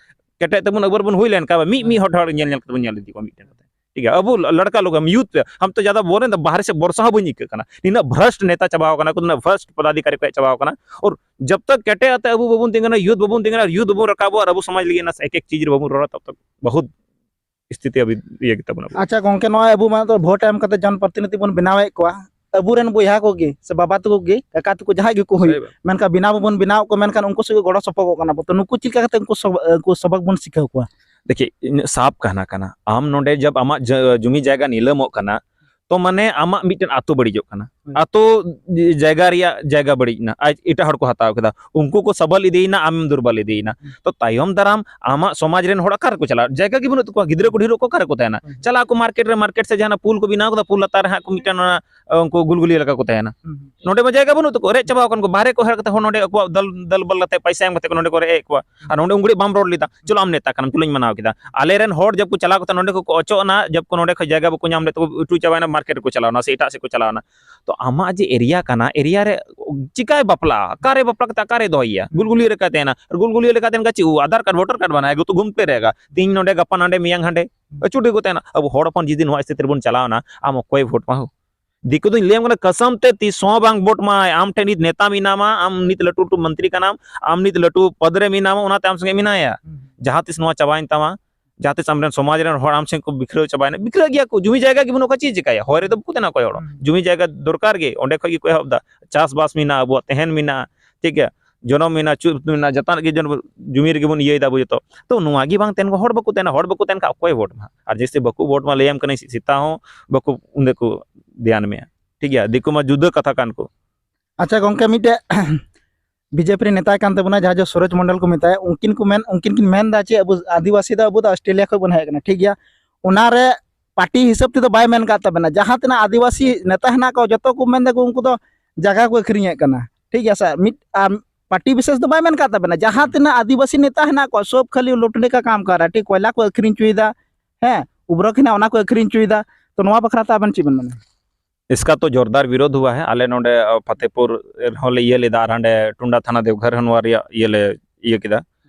ᱠᱮᱴᱮᱡ ᱛᱮᱵᱚᱱ ᱟᱵᱚ ᱵᱚᱱ ᱦᱩᱭ ᱞᱮᱱ ᱠᱷᱟᱱ, ᱢᱤᱫ ᱢᱤᱫ ᱦᱚᱲ ᱦᱚᱲ ᱧᱮᱞ ᱧᱮᱞ ᱠᱟᱛᱮ ᱵᱚᱱ ᱧᱮᱞ ᱤᱫᱤ ᱠᱚᱣᱟ ᱢᱤᱫᱴᱮᱱ ᱠᱟᱛᱮ, ᱴᱷᱤᱠ ᱜᱮᱭᱟ᱾ ᱟᱵᱚ ᱞᱚᱲᱠᱟ ᱞᱳᱜ, ᱦᱟᱢ ᱭᱩᱛᱷ ᱯᱮ, ᱦᱟᱢ ᱛᱚ ᱡᱟᱫᱟ ᱵᱚᱞ ᱨᱮ ᱵᱟᱦᱨᱮ ᱥᱮ ᱵᱷᱚᱨᱥᱟ ᱦᱚᱸ ᱵᱟᱹᱧ ᱟᱹᱭᱠᱟᱹᱜ ᱠᱟᱱᱟ, ᱱᱤᱱᱟᱹᱜ ᱵᱷᱨᱚᱥᱴ ᱱᱮᱛᱟ ᱪᱟᱵᱟᱣ ᱠᱟᱱᱟ ᱠᱚ, ᱱᱤᱱᱟᱹᱜ ᱵᱷᱨᱚᱥᱴ ᱯᱚᱫᱟᱫᱷᱤᱠᱟᱨᱤ ᱠᱚ ᱦᱮᱡ ᱪᱟᱵᱟᱣ ᱠᱟᱱᱟ᱾ ᱟᱨ ᱡᱟᱵ ᱛᱟᱠ ᱠᱮᱴᱮᱡ ᱟᱛᱮ ᱟᱵᱚ ᱵᱟᱵᱚᱱ ᱛᱤᱸᱜᱩᱱᱟ, ᱭᱩᱛᱷ ᱵᱟᱵᱚᱱ ᱛᱤᱸᱜᱩᱱᱟ, ᱟᱨ ᱭᱩᱛᱷ ᱵᱟᱵᱚᱱ ᱨᱟᱠᱟᱵᱚᱜᱼᱟ, ᱟᱨ ᱟᱵᱚ ᱥᱚᱢᱟᱡᱽ ᱞᱟᱹᱜᱤᱫ ᱚᱱᱟ ᱮᱠ ᱮᱠ ᱪᱤᱡᱽ ᱨᱮ ᱵᱟᱵᱚᱱ ᱨᱚᱲᱟ, ᱛᱟᱵ ᱛᱟᱠ ᱵᱚᱦᱩᱛ ᱥᱛᱷᱤᱛᱤ ᱟᱵᱷᱤ ᱤᱭᱟᱹ ᱜᱮ ᱛᱟᱵᱚᱱᱟ ᱟᱵᱚ᱾ ᱟᱪᱪᱷᱟ ᱜᱚᱝᱠᱮ, ᱱᱚᱜᱼᱚᱭ ᱟᱵᱚ ᱢᱟ ᱱᱤᱛᱚᱜ ᱵᱷᱳᱴ ᱮᱢ ᱠᱟᱛᱮ ᱡᱚᱱᱯᱨᱚᱛᱤᱱᱤᱫᱷᱤ ᱵᱚᱱ ᱵᱮᱱᱟᱣᱮᱫ ᱠᱚᱣᱟ, ᱟᱵᱚᱨᱮᱱ ᱵᱚᱭᱦᱟ ᱠᱚᱜᱮ ᱥᱮ ᱵᱟᱵᱟ ᱛᱟᱠᱚ ᱜᱮ, ᱠᱟᱠᱟ ᱛᱟᱠᱚ, ᱡᱟᱦᱟᱸᱭ ᱜᱮᱠᱚ ᱦᱩᱭᱩᱜ, ᱥᱟᱹᱦᱤ ᱵᱟᱛ᱾ ᱢᱮᱱᱠᱷᱟᱱ ᱵᱮᱱᱟᱣ ᱵᱟᱵᱚᱱ ᱵᱮᱱᱟᱣ ᱠᱚ, ᱢᱮᱱᱠᱷᱟᱱ ᱩᱱᱠᱩ ᱥᱚᱸᱜᱮ ᱜᱚᱲᱚ ᱥᱚᱯᱚᱦᱚᱫᱚᱜ ᱠᱟᱱᱟ ᱵᱚ᱾ ᱛᱚ ᱱᱩᱠᱩ ᱪᱮᱫ ᱞᱮᱠᱟ ᱠᱟᱛᱮ ᱩᱱᱠᱩ ᱥᱚᱵ-, ᱩᱱᱠᱩ ᱥᱚᱵᱚᱠ ᱵᱚᱱ ᱥᱤᱠᱷᱟᱹᱣ ᱠᱚᱣᱟ? ᱫᱮᱠᱷᱤ, ᱤᱧᱟᱹᱜ ᱥᱟᱯ ᱠᱟᱱᱟ ᱠᱟᱱᱟ, ᱟᱢ ᱱᱚᱰᱮ ᱡᱟᱵ ᱟᱢᱟᱜ ᱡᱟ-, ᱡᱩᱢᱤ ᱡᱟᱭᱜᱟ ᱱᱤᱞᱟᱹᱢᱚᱜ ᱠᱟᱱᱟ, ᱛᱚ ᱢᱟᱱᱮ ᱟᱢᱟᱜ ᱢᱤᱫᱴᱮᱱ ᱟᱛᱳ ᱵᱟᱹᱲᱤᱡᱚᱜ ᱠᱟᱱᱟ᱾ ᱦᱩᱸ᱾ ᱟᱛᱳ ᱡᱟᱭᱜᱟ ᱨᱮᱭᱟᱜ ᱡᱟᱭᱜᱟ ᱵᱟᱹᱲᱤᱡ ᱮᱱᱟ, ᱟᱡ ᱮᱴᱟᱜ ᱦᱚᱲ ᱠᱚ ᱦᱟᱛᱟᱣ ᱠᱮᱫᱟ, ᱩᱱᱠᱩ ᱠᱚ ᱥᱟᱵᱚᱞ ᱤᱫᱤᱭᱮᱱᱟ, ᱟᱢᱮᱢ ᱫᱩᱨᱵᱚᱞ ᱤᱫᱤᱭᱮᱱᱟ᱾ ᱦᱩᱸ᱾ ᱛᱚ ᱛᱟᱭᱚᱢ ᱫᱟᱨᱟᱢ ᱟᱢᱟᱜ ᱥᱚᱢᱟᱡᱽ ᱨᱮᱱ ᱦᱚᱲ ᱚᱠᱟ ᱨᱮᱠᱚ ᱪᱟᱞᱟᱜᱼᱟ? ᱡᱟᱭᱜᱟ ᱜᱮ ᱵᱟᱹᱱᱩᱜ ᱛᱟᱠᱚᱣᱟ, ᱜᱤᱫᱽᱨᱟᱹ ᱠᱚ ᱰᱷᱮᱨᱚᱜ ᱠᱚ ᱚᱠᱟ ᱨᱮᱠᱚ ᱛᱟᱦᱮᱱᱟ? ᱦᱩᱸ᱾ ᱪᱟᱞᱟᱜ ᱟᱠᱚ ᱢᱟᱨᱠᱮᱴ ᱨᱮ, ᱢᱟᱨᱠᱮᱴ ᱥᱮ ᱡᱟᱦᱟᱱᱟᱜ ᱯᱩᱞ ᱠᱚ ᱵᱮᱱᱟᱣ ᱠᱟᱫᱟ, ᱯᱩᱞ ᱞᱟᱛᱟᱨ ᱨᱮ ᱦᱟᱸᱜ ᱠᱚ ᱢᱤᱫᱴᱮᱱ ᱚᱱᱟ, ᱩᱱᱠᱩ ᱜᱩᱞᱜᱩᱞᱤᱭᱟᱹ ᱞᱮᱠᱟ ᱠᱚ ᱛᱟᱦᱮᱱᱟ᱾ ᱦᱩᱸ᱾ ᱱᱚᱰᱮ ᱢᱟ ᱡᱟᱭᱜᱟ ᱵᱟᱹᱱᱩᱜ ᱛᱟᱠᱚᱣᱟ, ᱨᱮᱡ ᱪᱟᱵᱟᱣ ᱠᱟᱱ ᱠᱚ, ᱵᱟᱦᱨᱮ ᱠᱚ ᱦᱮᱡ ᱠᱟᱛᱮ ᱦᱚᱲ ᱱᱚᱰᱮ ᱟᱠᱚᱣᱟᱜ ᱫᱟᱞ, ᱫᱟᱞ ᱵᱟᱞ ᱠᱟᱛᱮ ᱯᱟᱭᱥᱟ ᱮᱢ ᱠᱟᱛᱮ ᱠᱚ ᱱᱚᱰᱮ ᱠᱚ ᱨᱮᱡ ᱮᱫ ᱠᱚᱣᱟ᱾ ᱟᱨ ᱱᱚᱰᱮ ᱩᱱ ᱜᱷᱟᱹᱲᱤᱡ ᱵᱟᱢ ᱨᱚᱲ ᱞᱮᱫᱟ, ᱪᱚᱞᱚ ᱟᱢ ᱱᱮᱛᱟ ᱠᱟᱱᱟᱢ, ᱪᱚᱞᱚᱧ ᱢᱟᱱᱟᱣ ᱠᱮᱫᱟ᱾ ᱟᱞᱮᱨᱮᱱ ᱦᱚᱲ ᱡᱚᱵ ᱠᱚ ᱪᱟᱞᱟᱣ ᱠᱟᱛᱮ ᱱᱚᱰᱮ ᱠᱚ ᱚᱪᱚᱜ ᱮᱱᱟ, ᱡᱚᱵ ᱠᱚ ᱱᱚᱰᱮ ᱠᱷᱚᱱ ᱡᱟᱭᱜᱟ ᱵᱟᱠᱚ ᱧᱟᱢ ᱞᱮᱫ ᱛᱟᱠᱚ, ᱩᱴᱩ ᱪᱟᱵᱟᱭᱮᱱᱟ, ᱢᱟᱨᱠᱮᱴ ᱨᱮᱠᱚ ᱪᱟᱞᱟᱣᱱᱟ ᱥᱮ ᱮᱴᱟᱜ ᱥᱮᱫ ᱠᱚ ᱪᱟᱞᱟᱣᱱᱟ᱾ ᱛᱚ ᱟᱢᱟᱜ ᱡᱮ ᱮᱨᱤᱭᱟ ᱠᱟᱱᱟ, ᱮᱨᱤᱭᱟ ᱨᱮ ᱪᱤᱠᱟᱭ ᱵᱟᱯᱞᱟᱜᱼᱟ? ᱚᱠᱟᱨᱮ ᱵᱟᱯᱞᱟ ᱠᱟᱛᱮ ᱚᱠᱟᱨᱮ ᱫᱚᱦᱚᱭᱮᱭᱟ? ᱜᱩᱞᱜᱩᱞᱤᱭᱟᱹ ᱞᱮᱠᱟᱭ ᱛᱟᱦᱮᱱᱟ᱾ ᱟᱨ ᱜᱩᱞᱜᱩᱞᱤᱭᱟᱹ ᱞᱮᱠᱟ ᱛᱟᱦᱮᱱ ᱠᱷᱟᱱ ᱪᱮᱫ ᱩᱱᱤ ᱟᱫᱷᱟᱨ ᱠᱟᱨᱰ, ᱵᱷᱳᱴᱟᱨ ᱠᱟᱨᱰ ᱵᱟᱱᱟᱭᱟ, ᱜᱚᱛᱚ ᱜᱷᱩᱢᱴᱮ ᱨᱮᱜᱟ᱾ ᱛᱤᱦᱤᱧ ᱱᱚᱰᱮ, ᱜᱟᱯᱟ ᱱᱟᱰᱮ, ᱢᱮᱭᱟᱝ ᱦᱟᱸᱰᱮ, ᱟᱹᱪᱩᱨ ᱜᱮᱠᱚ ᱛᱟᱦᱮᱱᱟ᱾ ᱟᱵᱚ ᱦᱚᱲ ᱦᱚᱯᱚᱱ ᱡᱩᱫᱤ ᱱᱚᱣᱟ ᱥᱛᱷᱤᱛᱤ ᱨᱮᱵᱚᱱ ᱪᱟᱞᱟᱣᱱᱟ, ᱟᱢ ᱚᱠᱚᱭ ᱵᱷᱳᱴ ᱢᱟ ᱦᱳ? ᱫᱤᱠᱩ ᱫᱚᱧ ᱞᱟᱹᱭᱟᱢ ᱠᱟᱱᱟ, ᱠᱟᱥᱟᱢ ᱛᱮ ᱛᱤᱥ ᱦᱚᱸ ᱵᱟᱝ ᱵᱷᱳᱴ ᱢᱟᱭ᱾ ᱟᱢ ᱴᱷᱮᱱ ᱱᱤᱛ ᱱᱮᱛᱟ ᱢᱮᱱᱟᱢᱟ, ᱟᱢ ᱱᱤᱛ ᱞᱟᱹᱴᱩ ᱞᱟᱹᱴᱩ ᱢᱚᱱᱛᱨᱤ ᱠᱟᱱᱟᱢ, ᱟᱢ ᱱᱤᱛ ᱞᱟᱹᱴᱩ ᱯᱚᱫ ᱨᱮ ᱢᱮᱱᱟᱢᱟ, ᱚᱱᱟᱛᱮ ᱟᱢ ᱥᱚᱸᱜᱮ ᱢᱮᱱᱟᱭᱟ᱾ ᱦᱩᱸ᱾ ᱡᱟᱦᱟᱸ ᱛᱤᱥ ᱱᱚᱣᱟ ᱪᱟᱵᱟᱭᱮᱱ ᱛᱟᱢᱟ, ᱡᱟᱦᱟᱸ ᱛᱤᱥ ᱟᱢᱨᱮᱱ ᱥᱚᱢᱟᱡᱽ ᱨᱮᱱ ᱦᱚᱲ ᱟᱢ ᱥᱮᱫ ᱠᱚ ᱵᱤᱠᱷᱨᱟᱹᱣ ᱪᱟᱵᱟᱭᱮᱱᱟ, ᱵᱤᱠᱷᱨᱟᱹᱜ ᱜᱮᱭᱟ ᱠᱚ, ᱡᱩᱢᱤ ᱡᱟᱭᱜᱟ ᱜᱮ ᱵᱟᱹᱱᱩᱜ ᱠᱷᱟᱱ ᱪᱮᱫ ᱪᱤᱠᱟᱹᱭᱟ? ᱦᱚᱭ ᱨᱮᱫᱚ ᱵᱟᱠᱚ ᱛᱟᱦᱮᱱᱟ ᱚᱠᱚᱭ ᱦᱚᱲ᱾ ᱦᱩᱸ᱾ ᱡᱩᱢᱤ ᱡᱟᱭᱜᱟ ᱫᱚᱨᱠᱟᱨ ᱜᱮ, ᱚᱸᱰᱮ ᱠᱷᱚᱡ ᱜᱮᱠᱚ ᱮᱦᱚᱵ ᱮᱫᱟ᱾ ᱪᱟᱥᱵᱟᱥ ᱢᱮᱱᱟᱜᱼᱟ, ᱟᱵᱚᱣᱟᱜ ᱛᱟᱦᱮᱱ ᱢᱮᱱᱟᱜᱼᱟ, ᱴᱷᱤᱠ ᱜᱮᱭᱟ, ᱡᱚᱱᱚᱢ ᱢᱮᱱᱟᱜᱼᱟ, ᱪᱮᱫ ᱢᱮᱱᱟᱜᱼᱟ, ᱡᱚᱛᱚᱱᱟᱜ ᱜᱮ ᱡᱚᱱ-, ᱡᱩᱢᱤ ᱨᱮᱜᱮ ᱵᱚᱱ ᱤᱭᱟᱹᱭᱮᱫᱟ ᱟᱵᱚ ᱡᱚᱛᱚ᱾ ᱛᱚ ᱱᱚᱣᱟ ᱜᱮ ᱵᱟᱝ ᱛᱟᱦᱮᱱ ᱠᱷᱟᱱ, ᱦᱚᱲ ᱵᱟᱠᱚ ᱛᱟᱦᱮᱱᱟ, ᱦᱚᱲ ᱵᱟᱠᱚ ᱛᱟᱦᱮᱱ ᱠᱷᱟᱱ ᱚᱠᱚᱭ ᱵᱷᱳᱴ ᱢᱟ? ᱟᱨ ᱡᱮᱥᱮ ᱵᱟᱠᱚ ᱵᱷᱳᱴ ᱢᱟ, ᱞᱟᱹᱭᱟᱢ ᱠᱟᱹᱱᱟᱹᱧ, ᱥᱮᱛᱟ ᱦᱚᱸ ᱵᱟᱠᱚ ᱩᱱᱫᱮ ᱠᱚ ᱫᱷᱮᱭᱟᱱ ᱢᱮᱭᱟ᱾ ᱴᱷᱤᱠ ᱜᱮᱭᱟ, ᱫᱤᱠᱩ ᱢᱟ ᱡᱩᱫᱟᱹ ᱠᱟᱛᱷᱟ ᱠᱟᱱ ᱠᱚ᱾ ᱟᱪᱪᱷᱟ ᱜᱚᱝᱠᱮ, ᱢᱤᱫᱴᱮᱡ ᱵᱤᱡᱮᱯᱤ ᱨᱮ ᱱᱮᱛᱟᱭ ᱠᱟᱱ ᱛᱟᱵᱚᱱᱟ, ᱡᱟᱦᱟᱸ ᱡᱚ ᱥᱩᱨᱚᱡᱽ ᱢᱚᱱᱰᱚᱞ ᱠᱚ ᱢᱮᱛᱟᱭᱟ, ᱩᱱᱠᱤᱱ ᱠᱚ ᱢᱮᱱ, ᱩᱱᱠᱤᱱ ᱠᱤᱱ ᱢᱮᱱ ᱮᱫᱟ ᱪᱮᱫ, ᱟᱵᱚ ᱟᱹᱫᱤᱵᱟᱹᱥᱤ ᱫᱚ, ᱟᱵᱚ ᱫᱚ ᱚᱥᱴᱨᱮᱞᱤᱭᱟ ᱠᱷᱚᱱ ᱵᱚᱱ ᱦᱮᱡ ᱟᱠᱟᱱᱟ, ᱴᱷᱤᱠ ᱜᱮᱭᱟ᱾ ᱚᱱᱟᱨᱮ ᱯᱟᱨᱴᱤ ᱦᱤᱥᱟᱹᱵ ᱛᱮᱫᱚ ᱵᱟᱭ ᱢᱮᱱ ᱠᱟᱫ ᱛᱟᱵᱮᱱᱟ, ᱡᱟᱦᱟᱸ ᱛᱤᱱᱟᱹᱜ ᱟᱹᱫᱤᱵᱟᱹᱥᱤ ᱱᱮᱛᱟ ᱦᱮᱱᱟᱜ ᱠᱚᱣᱟ, ᱡᱚᱛᱚ ᱠᱚ ᱢᱮᱱ ᱫᱟᱠᱚ ᱩᱱᱠᱩ ᱫᱚ ᱡᱟᱭᱜᱟ ᱠᱚ ᱟᱹᱠᱷᱨᱤᱧᱮᱫ ᱠᱟᱱᱟ, ᱴᱷᱤᱠ ᱜᱮᱭᱟ ᱥᱮ᱾ ᱢᱤᱫ, ᱟᱨ ᱯᱟᱨᱴᱤ ᱵᱤᱥᱮᱥ ᱫᱚ ᱵᱟᱭ ᱢᱮᱱ ᱠᱟᱜ ᱛᱟᱵᱮᱱᱟ᱾ ᱡᱟᱦᱟᱸ ᱛᱤᱱᱟᱹᱜ ᱟᱹᱫᱤᱵᱟᱹᱥᱤ ᱱᱮᱛᱟ ᱦᱮᱱᱟᱜ ᱠᱚᱣᱟ, ᱥᱚᱵ ᱠᱷᱟᱹᱞᱤ ᱞᱩᱴᱱᱤ ᱠᱟ ᱠᱟᱢ ᱠᱟᱨ ᱨᱟᱦᱟ ᱦᱮᱸ, ᱴᱷᱤᱠ, ᱠᱚᱭᱞᱟ ᱠᱚ ᱟᱹᱠᱷᱨᱤᱧ ᱦᱚᱪᱚᱭᱮᱫᱟ, ᱦᱮᱸ, ᱩᱵᱨᱚᱠ ᱦᱮᱱᱟᱜ, ᱚᱱᱟ ᱠᱚ ᱟᱹᱠᱷᱨᱤᱧ ᱦᱚᱪᱚᱭᱮᱫᱟ᱾ ᱛᱚ ᱱᱚᱣᱟ ᱵᱟᱠᱷᱨᱟ ᱛᱮ ᱟᱵᱮᱱ ᱪᱮᱫ ᱵᱮᱱ ᱢᱮᱱᱟ? ᱤᱥᱠᱟ ᱛᱚ ᱡᱳᱨᱫᱟᱨ ᱵᱤᱨᱳᱫᱷ ᱦᱩᱣᱟ ᱦᱮ᱾ ᱟᱞᱮ ᱱᱚᱰᱮ, ᱟ, ᱯᱷᱟᱛᱮᱯᱩᱨ ᱨᱮᱦᱚᱸ ᱞᱮ ᱤᱭᱟᱹ ᱞᱮᱫᱟ, ᱟᱨ ᱦᱟᱸᱰᱮ ᱴᱩᱱᱰᱟ ᱛᱷᱟᱱᱟ ᱫᱮᱣᱜᱷᱚᱨ ᱨᱮᱦᱚᱸ ᱱᱚᱣᱟ ᱨᱮᱭᱟᱜ ᱤᱭᱟᱹ ᱞᱮ ᱤᱭᱟᱹ ᱠᱮᱫᱟ,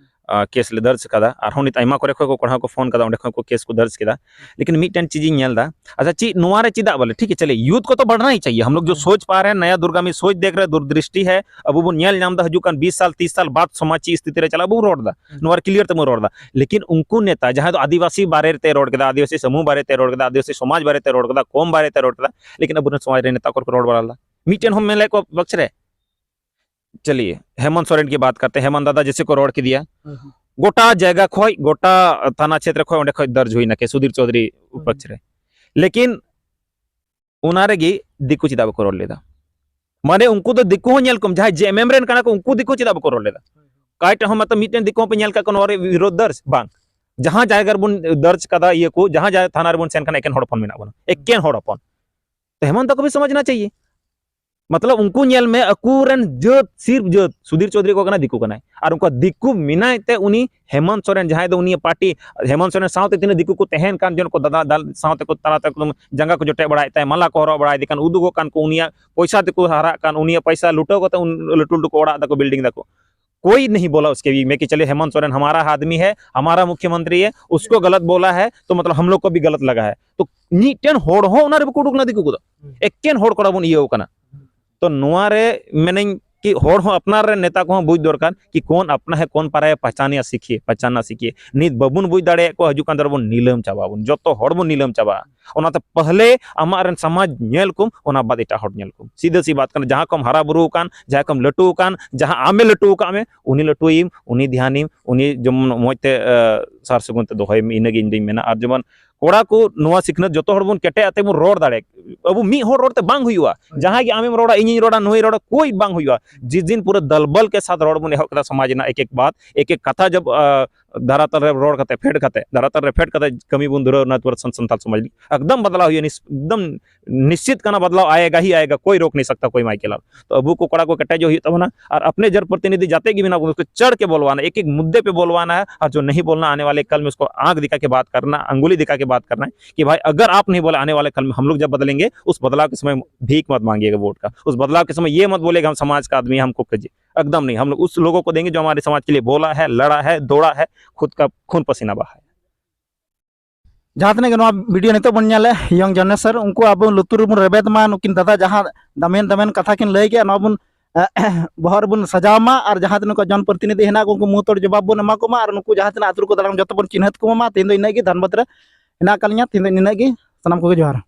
ᱟ, ᱠᱮᱥ ᱞᱮ ᱫᱟᱨᱡᱽ ᱠᱟᱫᱟ᱾ ᱟᱨᱦᱚᱸ ᱱᱤᱛ ᱟᱭᱢᱟ ᱠᱚᱨᱮ ᱠᱷᱚᱱ ᱠᱚ, ᱠᱚᱲᱟ ᱠᱚ ᱯᱷᱳᱱ ᱠᱟᱫᱟ, ᱚᱸᱰᱮ ᱠᱷᱚᱱ ᱠᱚ ᱠᱮᱥ ᱠᱚ ᱫᱟᱨᱡᱽ ᱠᱮᱫᱟ᱾ ᱞᱮᱠᱤᱱ ᱢᱤᱫᱴᱮᱱ ᱪᱤᱡᱤᱧ ᱧᱮᱞ ᱮᱫᱟ, ᱟᱪᱪᱷᱟ, ᱪᱮᱫ ᱱᱚᱣᱟ ᱨᱮ ᱪᱮᱫᱟᱜ ᱵᱚᱞᱮ, ᱴᱷᱤᱠ ᱦᱮ, ᱪᱟᱞᱤᱭᱮ, ᱭᱩᱛᱷ ᱠᱚ ᱛᱚ ᱵᱟᱲᱷᱱᱟ ᱦᱤ ᱪᱟᱦᱤᱭᱮ, ᱦᱟᱢ ᱞᱳᱜ ᱡᱳ ᱦᱮᱸ᱾ ᱥᱳᱪ ᱯᱟ ᱨᱟᱦᱮ ᱦᱮ, ᱱᱟᱭᱟ ᱫᱩᱨᱜᱟᱢᱤ ᱥᱳᱪ ᱫᱮᱠᱷ ᱨᱟᱦᱮ, ᱫᱩᱨᱫᱨᱤᱥᱴᱤ ᱦᱮ, ᱟᱵᱚ ᱵᱚᱱ ᱧᱮᱞ ᱧᱟᱢ ᱮᱫᱟ, ᱦᱤᱡᱩᱜ ᱠᱟᱱ ᱵᱤᱥ ᱥᱟᱞ, ᱛᱤᱥ ᱥᱟᱞ ᱵᱟᱫ ᱥᱚᱢᱟᱡᱽ ᱪᱮᱫ ᱥᱛᱷᱤᱛᱤ ᱨᱮ ᱪᱟᱞᱟᱜᱼᱟ, ᱟᱵᱚ ᱵᱚᱱ ᱨᱚᱲ ᱮᱫᱟ᱾ ᱦᱮᱸ᱾ ᱱᱚᱣᱟ ᱨᱮ ᱠᱞᱤᱭᱟᱨ ᱛᱮᱵᱚᱱ ᱨᱚᱲ ᱮᱫᱟ᱾ ᱞᱮᱠᱤᱱ ᱩᱱᱠᱩ ᱱᱮᱛᱟ ᱡᱟᱦᱟᱸᱭ ᱫᱚ ᱟᱹᱫᱤᱵᱟᱹᱥᱤ ᱵᱟᱨᱮ ᱛᱮ ᱨᱚᱲ ᱠᱮᱫᱟ, ᱟᱹᱫᱤᱵᱟᱹᱥᱤ ᱥᱚᱢᱩᱦ ᱵᱟᱨᱮ ᱛᱮ ᱨᱚᱲ ᱠᱮᱫᱟ, ᱟᱹᱫᱤᱵᱟᱹᱥᱤ ᱥᱚᱢᱟᱡᱽ ᱵᱟᱨᱮ ᱛᱮ ᱨᱚᱲ ᱠᱮᱫᱟ, ᱠᱚᱢ ᱵᱟᱨᱮ ᱛᱮ ᱨᱚᱲ ᱠᱮᱫᱟ, ᱞᱮᱠᱤᱱ ᱟᱵᱚᱨᱮᱱ ᱥᱚᱢᱟᱡᱽ ᱨᱮᱱ ᱱᱮᱛᱟ ᱠᱚ ᱨᱚᱲ ᱵᱟᱲᱟ ᱞᱮᱫᱟ᱾ ᱢᱤᱫᱴᱮᱱ ᱦᱚᱸ ᱢᱮᱱ ᱞᱮᱫ ᱠᱚ ᱯᱚᱠᱷ ᱨᱮ? ᱪᱟᱞᱤᱭᱮ, ᱦᱮᱢᱚᱱᱛ ᱥᱚᱨᱮᱱ ᱠᱤ ᱵᱟᱛ ᱠᱟᱨᱛᱮ, ᱦᱮᱢᱚᱱᱛ ᱫᱟᱫᱟ ᱡᱮᱥᱮ ᱠᱚ ᱨᱚᱲ ᱠᱮᱫᱮᱭᱟ, ᱦᱮᱸ, ᱦᱮᱸ᱾ ᱜᱚᱴᱟ ᱡᱟᱭᱜᱟ ᱠᱷᱚᱡ, ᱜᱚᱴᱟ ᱛᱷᱟᱱᱟ ᱪᱷᱮᱛᱨᱚ ᱠᱷᱚᱡ, ᱚᱸᱰᱮ ᱠᱷᱚᱡ ᱫᱟᱨᱡᱽ ᱦᱩᱭᱱᱟ ᱠᱮᱥ ᱥᱩᱫᱷᱤᱨ ᱪᱳᱣᱫᱷᱩᱨᱤ ᱦᱮᱸ᱾ ᱯᱚᱠᱷ ᱨᱮ᱾ ᱞᱮᱠᱤᱱ ᱚᱱᱟ ᱨᱮᱜᱮ ᱫᱤᱠᱩ ᱪᱮᱫᱟᱜ ᱵᱟᱠᱚ ᱨᱚᱲ ᱞᱮᱫᱟ? ᱢᱟᱱᱮ ᱩᱱᱠᱩ ᱫᱚ ᱫᱤᱠᱩ ᱦᱚᱸ ᱧᱮᱞ ᱠᱚᱢ, ᱡᱟᱦᱟᱸᱭ ᱡᱮ ᱮᱢ ᱮᱢ ᱨᱮᱱ ᱠᱟᱱᱟ ᱠᱚ, ᱩᱱᱠᱩ ᱫᱤᱠᱩ ᱪᱮᱫᱟᱜ ᱵᱟᱠᱚ ᱨᱚᱲ ᱞᱮᱫᱟ? ᱚᱠᱟᱭᱴᱟᱜ ᱦᱚᱸ ᱢᱟᱛᱚ ᱢᱤᱫᱴᱮᱱ ᱫᱤᱠᱩ ᱦᱚᱸ ᱯᱮ ᱧᱮᱞ ᱠᱟᱜ ᱠᱚᱣᱟ ᱱᱚᱣᱟ ᱨᱮ ᱵᱤᱨᱳᱫᱷ ᱫᱟᱨᱡᱽ? ᱵᱟᱝ᱾ ᱡᱟᱦᱟᱸ ᱡᱟᱭᱜᱟ ᱨᱮᱵᱚᱱ ᱫᱟᱨᱡᱽ ᱠᱟᱫᱟ ᱤᱭᱟᱹ ᱠᱚ, ᱡᱟᱦᱟᱸ ᱡᱟᱭᱜᱟ ᱛᱷᱟᱱᱟ ᱨᱮᱵᱚᱱ ᱥᱮᱱ ᱠᱟᱱᱟ, ᱮᱠᱮᱱ ᱦᱚᱲ ᱦᱚᱯᱚᱱ ᱢᱮᱱᱟᱜ ᱵᱚᱱᱟ, ᱮᱠᱮᱱ ᱦᱚᱲ ᱦᱚᱯᱚᱱ᱾ ᱛᱚ ᱦᱮᱢᱚᱱᱛ ᱠᱚ ᱵᱷᱤ ᱥᱚᱢᱟᱡᱷᱱᱟ ᱪᱟᱦᱤᱭᱮ᱾ ᱢᱚᱛᱞᱚᱵ ᱩᱱᱠᱩ ᱧᱮᱞ ᱢᱮ, ᱟᱠᱚᱨᱮᱱ ᱡᱟᱹᱛ, ᱥᱤᱨᱯ ᱡᱟᱹᱛ, ᱥᱩᱫᱷᱤᱨ ᱪᱳᱣᱫᱷᱩᱨᱤ ᱠᱚ ᱠᱟᱱᱟ, ᱫᱤᱠᱩ ᱠᱟᱱᱟᱭ᱾ ᱟᱨ ᱩᱱᱠᱩ ᱫᱤᱠᱩ ᱢᱮᱱᱟᱭ ᱛᱮ ᱩᱱᱤ ᱦᱮᱢᱚᱱᱛ ᱥᱚᱨᱮᱱ, ᱡᱟᱦᱟᱸᱭ ᱫᱚ ᱩᱱᱤᱭᱟᱜ ᱯᱟᱨᱴᱤ, ᱦᱮᱢᱚᱱᱛ ᱥᱚᱨᱮᱱ ᱥᱟᱶᱛᱮ ᱛᱤᱱᱟᱹᱜ ᱫᱤᱠᱩ ᱠᱚ ᱛᱟᱦᱮᱱ ᱠᱟᱱ, ᱡᱚᱱ ᱠᱚ ᱫᱟᱫᱟ ᱫᱟᱞ ᱥᱟᱶᱛᱮ ᱠᱚ ᱛᱟᱞᱟ ᱛᱮ ᱮᱠᱫᱚᱢ ᱡᱟᱸᱜᱟ ᱠᱚ ᱡᱚᱴᱮᱫ ᱵᱟᱲᱟᱭᱮᱫ ᱛᱟᱭ, ᱢᱟᱞᱟ ᱠᱚ ᱦᱚᱨᱚᱜ ᱵᱟᱲᱟᱭᱮᱫ ᱠᱟᱱ, ᱩᱫᱩᱜᱚᱜ ᱠᱟᱱ ᱠᱚ, ᱩᱱᱤᱭᱟᱜ ᱯᱚᱭᱥᱟ ᱛᱮᱠᱚ ᱦᱟᱨᱟᱜ ᱠᱟᱱ, ᱩᱱᱤᱭᱟᱜ ᱯᱚᱭᱥᱟ ᱞᱩᱴᱟᱹᱣ ᱠᱟᱛᱮ ᱩᱱ ᱞᱟᱹᱴᱩ ᱞᱟᱹᱴᱩ ᱠᱚ ᱚᱲᱟᱜ ᱫᱟᱠᱚ, ᱵᱤᱞᱰᱤᱝ ᱫᱟᱠᱚ᱾ कोई नहीं बोला उसके बीच में कि चलिए हेमंत सोरेन हमारा आदमी है, हमारा मुख्यमंत्री है, उसको गलत बोला है तो मतलब हम लोग को भी गलत लगा है। तो ᱢᱤᱫᱴᱮᱱ ᱦᱚᱲ ᱦᱚᱸ ᱚᱱᱟ ᱨᱮ ᱵᱟᱠᱚ ᱩᱰᱩᱠ ᱞᱮᱱᱟ ᱫᱤᱠᱩ ᱠᱚᱫᱚ᱾ ᱮᱠᱮᱱ ᱦᱚᱲ ᱠᱚᱲᱟ ᱵᱚᱱ ᱤᱭᱟᱹᱣ ᱠᱟᱱᱟ᱾ ᱛᱚ ᱱᱚᱣᱟ ᱨᱮ ᱢᱮᱱᱟᱹᱧ ᱠᱤ ᱦᱚᱲ ᱦᱚᱸ ᱟᱯᱱᱟᱨ ᱨᱮᱱ ᱱᱮᱛᱟ ᱠᱚᱦᱚᱸ ᱵᱩᱡᱽ ᱫᱚᱨᱠᱟᱨ ᱠᱤ ᱠᱚᱱ ᱟᱯᱱᱟ ᱦᱮ, ᱠᱚᱱ ᱯᱟᱨᱟ ᱦᱮ, ᱯᱟᱦᱪᱟᱱ ᱭᱟ ᱥᱤᱠᱷᱤᱭᱮ, ᱯᱟᱦᱪᱟᱱᱱᱟ ᱥᱤᱠᱷᱤᱭᱮ᱾ ᱱᱤᱛ ᱵᱟᱵᱚᱱ ᱵᱩᱡᱽ ᱫᱟᱲᱮᱭᱟᱜ ᱠᱚᱣᱟ, ᱦᱤᱡᱩᱜ ᱠᱟᱱ ᱫᱤᱱ ᱨᱮᱵᱚᱱ ᱱᱤᱞᱟᱹᱢ ᱪᱟᱵᱟᱜ ᱟᱵᱚᱱ, ᱡᱚᱛᱚ ᱦᱚᱲ ᱵᱚᱱ ᱱᱤᱞᱟᱹᱢ ᱪᱟᱵᱟᱜᱼᱟ᱾ ᱚᱱᱟᱛᱮ ᱯᱟᱦᱞᱮ ᱟᱢᱟᱜ ᱨᱮᱱ ᱥᱚᱢᱟᱡᱽ ᱧᱮᱞ ᱠᱚᱢ, ᱚᱱᱟ ᱵᱟᱫ ᱮᱴᱟᱜ ᱦᱚᱲ ᱧᱮᱞ ᱠᱚᱢ᱾ ᱥᱤᱫᱷᱟᱹ ᱥᱤ ᱵᱟᱛ ᱠᱟᱱᱟ, ᱡᱟᱦᱟᱸ ᱠᱷᱚᱱ ᱦᱟᱨᱟ ᱵᱩᱨᱩ ᱟᱠᱟᱱ, ᱡᱟᱦᱟᱸ ᱠᱷᱚᱱ ᱞᱟᱹᱴᱩ ᱟᱠᱟᱱ, ᱡᱟᱦᱟᱸ ᱟᱢᱮ ᱞᱟᱹᱴᱩ ᱟᱠᱟᱫ ᱢᱮ, ᱩᱱᱤ ᱞᱟᱹᱴᱩᱭᱮᱢ, ᱩᱱᱤ ᱫᱷᱮᱭᱟᱱᱮᱢ, ᱩᱱᱤ ᱡᱮᱢᱚᱱ ᱢᱚᱡᱽ ᱛᱮ, ᱮ, ᱥᱟᱨ ᱥᱟᱹᱜᱩᱱ ᱛᱮ ᱫᱚᱦᱚᱭᱮᱢ, ᱤᱱᱟᱹᱜᱮ ᱤᱧ ᱫᱩᱧ ᱢᱮᱱᱟ᱾ ᱟᱨ ᱡᱮᱢᱚᱱ ᱠᱚᱲᱟ ᱠᱚ ᱱᱚᱣᱟ ᱥᱤᱠᱷᱱᱟᱹᱛ ᱡᱚᱛᱚ ᱦᱚᱲ ᱵᱚᱱ ᱠᱮᱴᱮᱡ ᱟᱛᱮ ᱵᱚᱱ ᱨᱚᱲ ᱫᱟᱲᱮᱭᱟᱜ᱾ ᱟᱵᱚ ᱢᱤᱫ ᱦᱚᱲ ᱨᱚᱲ ᱛᱮ ᱵᱟᱝ ᱦᱩᱭᱩᱜᱼᱟ᱾ ᱦᱳᱭ᱾ ᱡᱟᱦᱟᱸᱭ ᱜᱮ ᱟᱢᱮᱢ ᱨᱚᱲᱟ, ᱤᱧᱤᱧ ᱨᱚᱲᱟ, ᱱᱩᱭᱮ ᱨᱚᱲᱟ, ᱠᱳᱭ ᱵᱟᱝ ᱦᱩᱭᱩᱜᱼᱟ᱾ ᱡᱤᱥ ᱫᱤᱱ ᱯᱩᱨᱟᱹ ᱫᱟᱞᱵᱟᱞ ᱠᱮ ᱥᱟᱛᱷ ᱨᱚᱲ ᱵᱚᱱ ᱮᱦᱚᱵ ᱠᱮᱫᱟ, ᱥᱚᱢᱟᱡᱽ ᱨᱮᱱᱟᱜ ᱮᱠ ᱮᱠ ᱵᱟᱛ, ᱮᱠ ᱮᱠ ᱠᱟᱛᱷᱟ ᱡᱟᱵ, ᱟ, ᱫᱷᱟᱨᱟᱛᱟᱞ ᱨᱮ ᱨᱚᱲ ᱠᱟᱛᱮ, ᱯᱷᱮᱰ ᱠᱟᱛᱮ, ᱫᱷᱟᱨᱟᱛᱟᱞ ᱨᱮ ᱯᱷᱮᱰ ᱠᱟᱛᱮ ᱠᱟᱹᱢᱤ ᱵᱚᱱ ᱫᱷᱩᱨᱟᱹᱣ ᱮᱱᱟ, ᱛᱚᱵᱮ ᱥᱟᱱ-, ᱥᱟᱱᱛᱟᱞ ᱥᱚᱢᱟᱡᱽ ᱞᱟᱹᱜᱤᱫ ᱮᱠᱫᱚᱢ ᱵᱟᱫᱞᱟᱣ ᱦᱩᱭᱩᱜᱼᱟ, ᱱᱤᱥ-, ᱮᱠᱫᱚᱢ ᱱᱤᱥᱪᱤᱛ ᱠᱟᱱᱟ, ᱵᱟᱫᱞᱟᱣ ᱟᱭᱮᱜᱟ ᱦᱤ ᱟᱭᱮᱜᱟ, ᱠᱳᱭ ᱨᱳᱠ ᱱᱟᱦᱤ ᱥᱟᱠᱛᱟ, ᱠᱳᱭ ᱢᱟᱭ ᱠᱮᱞᱟᱣ᱾ ᱛᱚ ᱟᱵᱚ ᱠᱚ ᱠᱚᱲᱟ ᱠᱚ ᱠᱮᱴᱮᱡᱚᱜ ᱦᱩᱭᱩᱜ ᱛᱟᱵᱚᱱᱟ, ᱟᱨ ᱟᱯᱱᱮ ᱡᱚᱱ ᱯᱨᱚᱛᱤᱱᱤᱫᱷᱤ ᱡᱟᱛᱮ ᱜᱮ ᱢᱮᱱᱟᱜ ᱵᱚᱱ, उसको चढ़ के बोलवाना, एक एक मुद्दे पे बोलवाना है, और जो नहीं बोलना, आने वाले कल में उसको आंख दिखा के बात करना, उंगली दिखा के बात करना है कि भाई, अगर आप नहीं बोले, आने वाले कल में हम लोग जब बदलेंगे, उस बदलाव के समय भीख मत मांगिएगा वोट का, उस बदलाव के समय ये मत बोलिएगा हम समाज का आदमी है, हमको कीजिए। एकदम नहीं, हम लोग उस लोगों को देंगे जो हमारे समाज के लिए बोला है, लड़ा है, दौड़ा है, खुद का खून पसीना बहाया है। ᱡᱟᱦᱟᱸ ᱛᱤᱱᱟᱹᱜ ᱜᱮ ᱱᱚᱣᱟ video ᱱᱤᱛᱚᱜ ᱵᱚᱱ ᱧᱮᱞᱮᱫ, young generation, ᱩᱱᱠᱩ ᱟᱵᱚ ᱞᱩᱛᱩᱨ ᱨᱮᱵᱚᱱ ᱨᱮᱵᱮᱫ ᱢᱟ, ᱱᱩᱠᱤᱱ ᱫᱟᱫᱟ ᱡᱟᱦᱟᱸ ᱫᱟᱢᱮᱱ ᱫᱟᱢᱮᱱ ᱠᱟᱛᱷᱟ ᱠᱤᱱ ᱞᱟᱹᱭ ᱠᱮᱜᱼᱟ, ᱱᱚᱣᱟ ᱵᱚᱱ ᱵᱚᱦᱚᱜ ᱨᱮᱵᱚᱱ ᱥᱟᱡᱟᱣ ᱢᱟ, ᱟᱨ ᱡᱟᱦᱟᱸ ᱛᱤᱱᱟᱹᱜ ᱠᱚ ᱡᱚᱱ ᱯᱨᱚᱛᱤᱱᱤᱫᱷᱤ ᱦᱮᱱᱟᱜ ᱠᱚ, ᱩᱱᱠᱩ ᱢᱩᱸᱦ ᱛᱚᱲ ᱡᱚᱵᱟᱵ ᱵᱚᱱ ᱮᱢᱟ ᱠᱚᱢᱟ, ᱟᱨ ᱱᱩᱠᱩ ᱡᱟᱦᱟᱸ ᱛᱤᱱᱟᱹᱜ ᱟᱹᱛᱩ ᱨᱮᱠᱚ ᱫᱟᱬᱟᱱ, ᱡᱚᱛᱚ ᱵᱚᱱ ᱪᱤᱱᱦᱟᱹᱛ ᱠᱚᱢᱟ᱾ ᱢᱟ ᱛᱮᱦᱮᱧ ᱫᱚ ᱤᱱᱟᱹᱜ ᱜᱮ ᱫᱷᱟᱱᱵᱟᱫᱽ ᱨᱮ ᱦᱮᱱᱟᱜ ᱟᱠᱟᱫ ᱞᱤᱧᱟ, ᱛᱮᱦᱮᱧ ᱫᱚ ᱤᱱᱟᱹᱜ ᱜᱮ, ᱥᱟᱱᱟᱢ ᱠᱚᱜᱮ ᱡᱚᱦᱟᱨ᱾